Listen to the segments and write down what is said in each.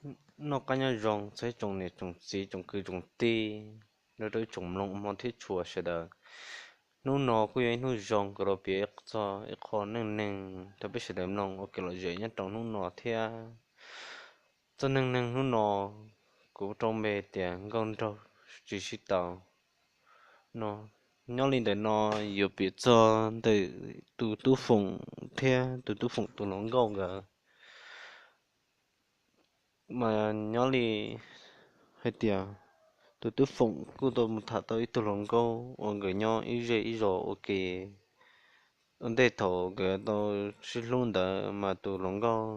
Noj qab nyob zoo txog ib tsoom niam tsoom txiv tsoom kwv tsoom tij, nrog rau ib tsoom mloog ua hmo thiab tshua sawv daws. Hnub no kuj yog ib hnub zoo kuv los piav txog ib qho neej neeg rau peb sawv daws mloog ua kev lom zem nyob rau hnub no thiab. Txoj neej neeg hnub no kuv rau npe tias nkauj nraug tsis sib tau no. Nyob li ntawm no yuav piav txog ntawm tus Tub Foom thiab tus Tub Foom tus hluas nkauj nkawd. Mas nyob li hais tias tus Tub Foom kuj tau mus tham tau ib tug hluas nkauj uas nkawd nyob ib zej ib zos ua ke. Ua ntej thaum nkawd tau sib hlub ntawd mas tus hluas nkauj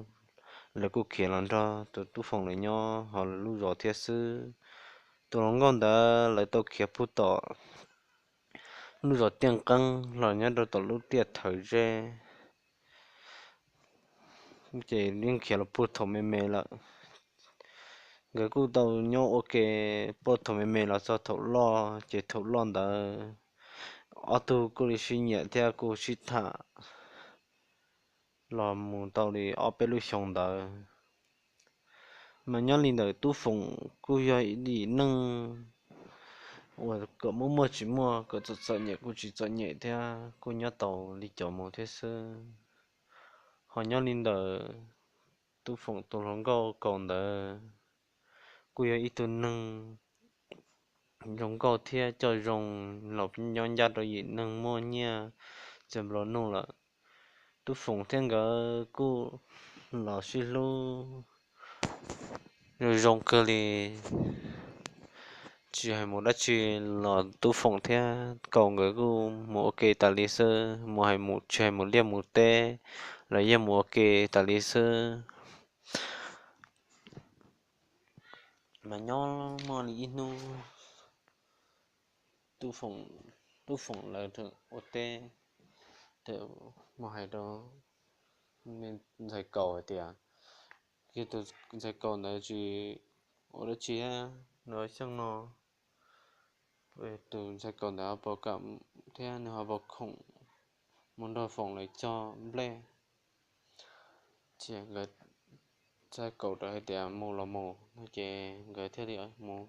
lawv kuj khiav los nrog tus Tub Foom lawv nyob hauv lub zos thiab xwb. Tus hluas nkauj ntawd lawv tau khiav puag tom lub zos Tiaj Qeeb los nyob rau tom lub tiaj Thawv Zeb, ces yeej khiav los puag thaum me me lawm. Nkawd kuj tau nyob ua ke puag thaum me me los txog thaum loj, ces thaum loj ntawd ob tug kuj li sib nyiam thiab kuj sib tham los mus tau li ob peb lub xyoo ntawd. Mas nyob li ntawm Tub Foom kuj yog ib yim neeg uas kom muaj muaj tsis muaj, kom txom txom nyem kuj tsis txom nyem thiab kuj nyob tau li cov mus thiab xwb. Ho nyob li ntawm Tub Foom tus hluas nkauj Kaus ntawd kuj yog ib tug neeg zoo nkauj thiab coj zoo los nyob ncaj rau yim neeg muaj nyiaj txiag nplua nuj lawm. Tub Foom thiab nkawd kuj los sib hlub zoo zoo kawg li. Tsis hais mus dab tsi los Tub Foom thiab Kaus nkawd kuj mus ua ke tas li xwb, mus hais mus tsis hais mus liaj mus teb los yeej mus ua ke tas li xwb. Mas nyob muaj li ib hnub Tub Foom lawv ua teb, mus hais rau me ntxhais Kaus hais tias, yog tus ntxhais Kaus ntawd tsis ua dab tsi no xyoo no, tus ntxhais Kaus ntawd ho puas kam thiab nws ho puas khoom mus nrog Foom lawv cog nplej. Ces nkawd, ntxhais Kaus rau hais tias mus los mus no ces nkawd thiaj li mus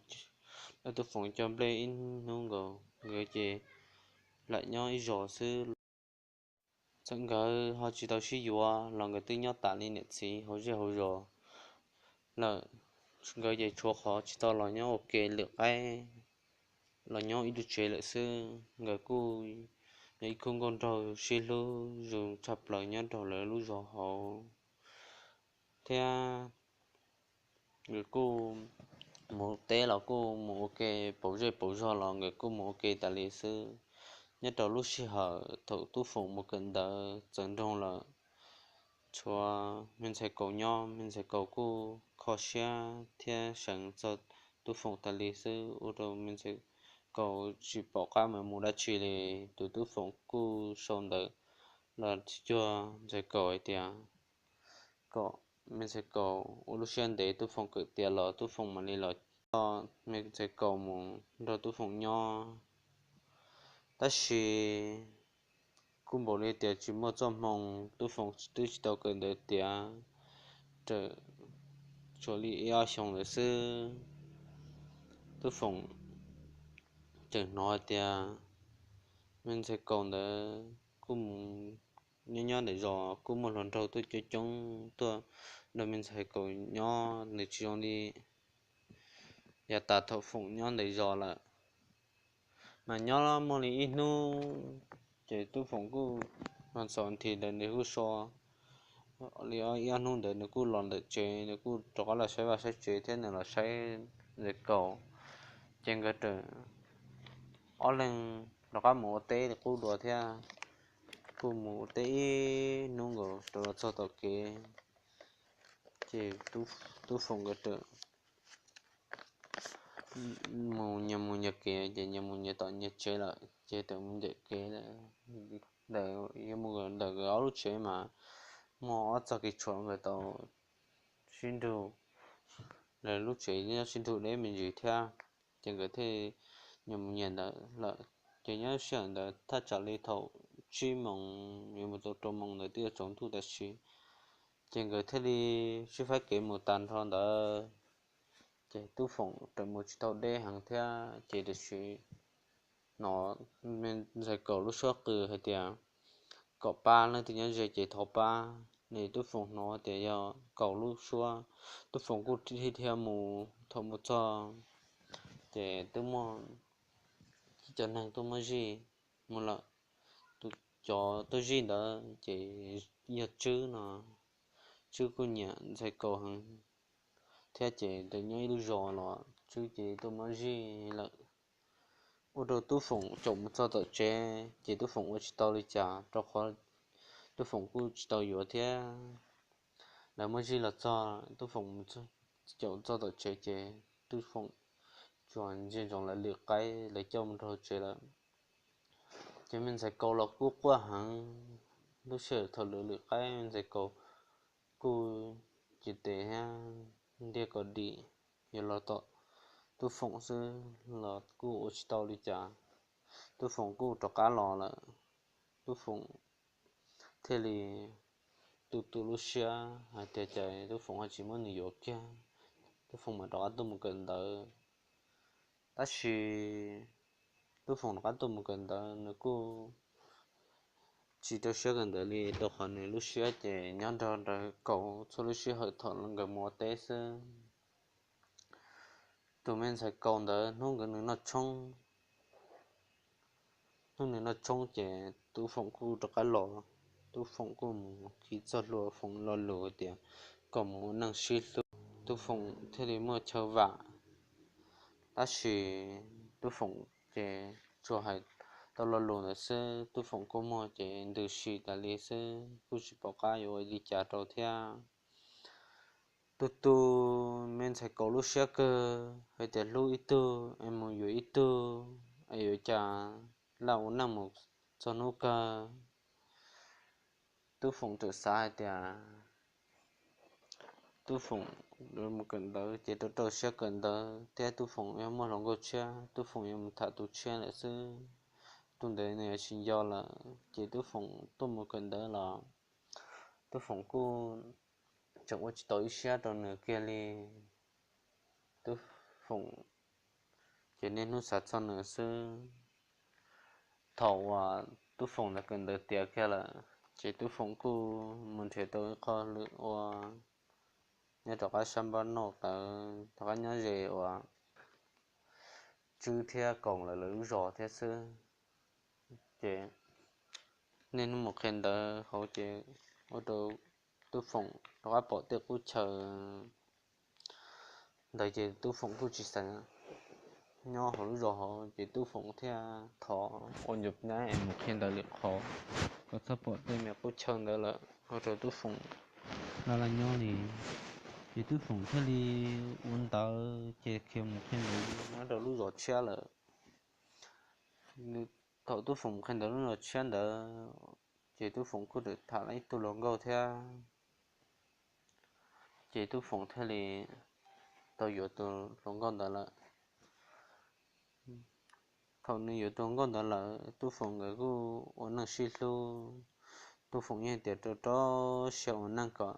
nrog Tub Foom cog nplej ib hnub nkaus, nkawd ces lam nyob ib zos xwb. Txawm nkawd ho tsis tau sib yuav los nkawd twb nyob tas li niam txiv hauv zej hauv zos lawm. Nkawd ces tshuav qhov tsis tau los nyob ua ke lwm qaib, los nyob ib lub tsev lawm xwb. Nkawd kuj yog ib khub nkauj nraug sib hlub zoo tshaj plaws nyob rau lawv lub zos hauv thiab. Nkawd kuj mus teb los kuj mus ua ke, pauv zej pauv zog los nkawd kuj mus ua ke tas li xwb. Nyob rau lub sij hawm thaum Tub Foom mus kawm ntawv txawv nroog lawm, tshuav me ntxhais Kaus nyob, me ntxhais Kaus kuj kho siab thiab seev txog Tub Foom tas li xwb, ua rau me ntxhais Kaus tsis pom qab mus mus dab tsi li. Tus Tub Foom kuj sau ntawv los cuag ntxhais Kaus hais tias kom me ntxhais Kaus ua lub siab ntev, Tub Foom kawm tiav los Tub Foom mam li los coj me ntxhais Kaus mus nrog Tub Foom nyob. Tab sis kuj npaum li tias tsis muaj txoj hmoo, Tub Foom twb tsis tau kawm ntawv tiav, tshuav li ib ob xyoos ntawd xwb. Tub Foom tseem hnov tias me ntxhais Kaus ntawd kuj mus nyob nyob ntawm zos, kuj muaj hluas nraug tuaj coob coob tuaj nrog me ntxhais Kaus nyob, nws tsis zoo li yav tas thaum Foom nyob ntawm zos lawm. Mas nyob muaj li ib hnub, ces Tub Foom kuj los txog nthi ntawd nws kuj so li ib ob hnub ntawd nws kuj los ntawm tsev, nws kuj rov qab los saib vaj saib tsev thiab nws los saib ntxhais Kaus. Ces nkawd ob leeg rov qab mus ua teb li qub dua thiab. Kuj mus ua teb ib hnub nkaus rau los txog tom kev, ces Tub Foom nkawd mus nyias mus nyias kev, ces nyias mus nyias tom nyias tsev lawm, ces tawm mus ncaim kev ntawm yuav mus ntawm nkawd ob lub tsev mas muaj ob txoj kev tshuam nkawd tau sib nrug, lawv lub tsev nyob sib nrug deb me ntsis thiab, ces nkawd thiaj nyias mus nyias ntawd lawm. Ces nyob sij hawm ntawd thaj tsam li thaum tsib moos yuav mus txog rau moos ntawd twb yuav tsaus ntuj tam sim, Ces nkawd thiaj li sib faib kev mus tas nrho ntawd, ces Tub Foom raws mus tsis tau deb heev thiab ces tam sim no me ntxhais Kaus lub suab qw hais tias kom pab leej twg nyob ze ces thov pab. Nws Tub Foom hnov tias yog Kaus lub suab, Tub Foom kuj dhia mus. Thaum mus txog ces twb muaj ib co neeg tuaj muab zij mus lawm. Tus cov tuaj zij ntawd ces yog Tswb no, Tswb kuj nyiam ntxhais Kaus heev thiab ces nyob ib lub zos los Tswb ces tuaj muab zij lawm. Ua rau Tub Foom caum mus txog tom tsev ces Tub Foom ua tsis tau li cas rau qhov Tub Foom kuj tsis tau yuav thiab. Lawv muab zij los txog, Tub Foom caum txog tom tsev ces Tub Foom tsuas ntsia ntsoov lawv lwm qaib lawv coj mus rau tsev lawm. Ces me ntxhais Kaus los kuj quaj heev. Lub sij hawm thaum lawv lwm qaib me ntxhais Kaus kuj cia tes thiab ntiag kom dim yuav los tom Tub Foom xwb los kuj ua tsis tau li cas. Tub Foom kuj rov qab los lawm. Tub Foom thiaj li tu tu lub siab hais tias cas Tub Foom ho tsis muab nws yuav kiag. Tub Foom mam rov qab tuaj mus kawm ntawv. Tab sis Tub Foom rov qab tuaj mus kawm ntawv nws kuj tsis rau siab kawm ntawv li rau qhov nws lub siab ces nyob nrog nraim Kaus txhua lub sij hawm thaum nkawd mus ua teb xwb. Tus me ntxhais Kaus ntawd hnub nkawd nws noj tshoob, hnub nws noj tshoob ces Tub Foom kuj rov qab los. Tub Foom kuj mus khi txoj hlua foom lo lus tias kom mus ua neej sib hlub, Tub Foom thiaj li muaj chaw vam. Tab sis Tub Foom ces tsuas hais tau lo lus ntawd xwb, Tub Foom kua muag ces ntws si tas li xwb, kuj tsis pom qab yuav ua li cas rau thiab. Tus tus me ntxhais Kaus lub siab kawg hais tias hlub ib tug es mus yuav ib tug es yuav cas laj ua neej mus txog hnub kawg. Tub Foom txawm xav hais tias Tub Foom mus kawm ntawv ces rau rau siab kawm ntawv thiab Tub Foom yuav muaj hluas nkauj tshiab, Tub Foom yuav mus tham tus tshiab lawm xwb. Tus ntawd nws yuav tsis nco lawm ces Tub Foom tuaj mus kawm ntawv los Tub Foom kuj tseem ua tsis tau ib siab rau nws kiag li. Tub Foom ces niaj hnub xav txog nws xwb. Thaum uas Tub Foom ntawd kawm ntawv tiav kiag lawm ces Tub Foom kuj mus nrhiav tau ib qho lwm ua nyob rov qab sab npab noj tawv rov qab nyob ze uas Tswb thiab Kaus lawv lawv lub zos thiab xwb. Ces niaj hnub mus qhia ntawv hauv ces ua rau Tub Foom rov qab pom tej qub chaw ntawd ces Tub Foom kuj tsis xav nyob hauv lub zos hauv ces Tub Foom thiaj thov ua nyuam nyab es mus qhia ntawv lwm qhov kom txhob pom tej me qub chaw ntawd lawm ua rau Tub Foom laj laj nyob li. Ces Tub Foom thiaj li ua ntawv ces khiav mus qhia ntawv nyob rau lub zos tshiab lawm. Thaum Tub Foom mus qhia ntawv lub zos tshiab ntawd ces Tub Foom kuj tawm tham ib tug hluas nkauj thiab. Ces Tub Foom thiaj li tau yuav tus hluas nkauj ntawd lawm. Thaum nws yuav tus hluas nkauj ntawd lawm Tub Foom nkawd kuj ua neej sib hlub. Tub Foom yeej tias rau rau siab ua neej kom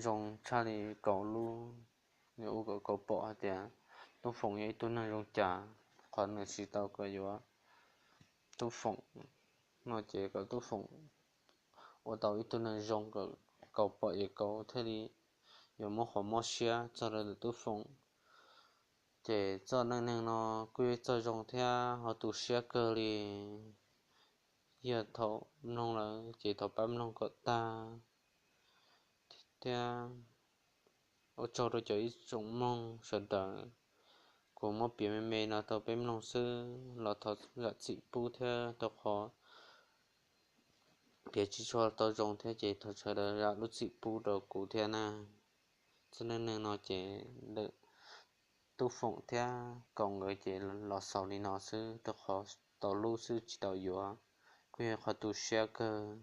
zoo tshaj li Kaus lub, nws ua kom Kaus pom hais tias Tub Foom yog ib tug neeg zoo cas, qhov nws tsis tau kom yuav Tub Foom no ces kom Tub Foom ua tau ib tug neeg zoo kom Kaus pom es Kaus thiaj li yuav muab qhov mob siab txog rau ntawm Tub Foom. Ces txoj neej neeg no kuj yog txoj zoo thiab ho tu siab kawg li. Yog thaum mloog lawm ces thov pab mloog kom tag thiab ua tsaug rau cov ib tsoom mloog sawv daws. Kuv muab piav me me no rau peb mloog xwb los thov zam txim pub thiab rau qhov piav tsis tshua tau zoo thiab ces thov sawv daws zam lub txim pub rau kuv thiab na. Txoj neej neeg no ces ntawm Tub Foom thiab Kaus nkawd ces los xaus li no xwb rau qhov tau hlub xwb tsis tau yuav, kuj yog qhov tu siab kawg.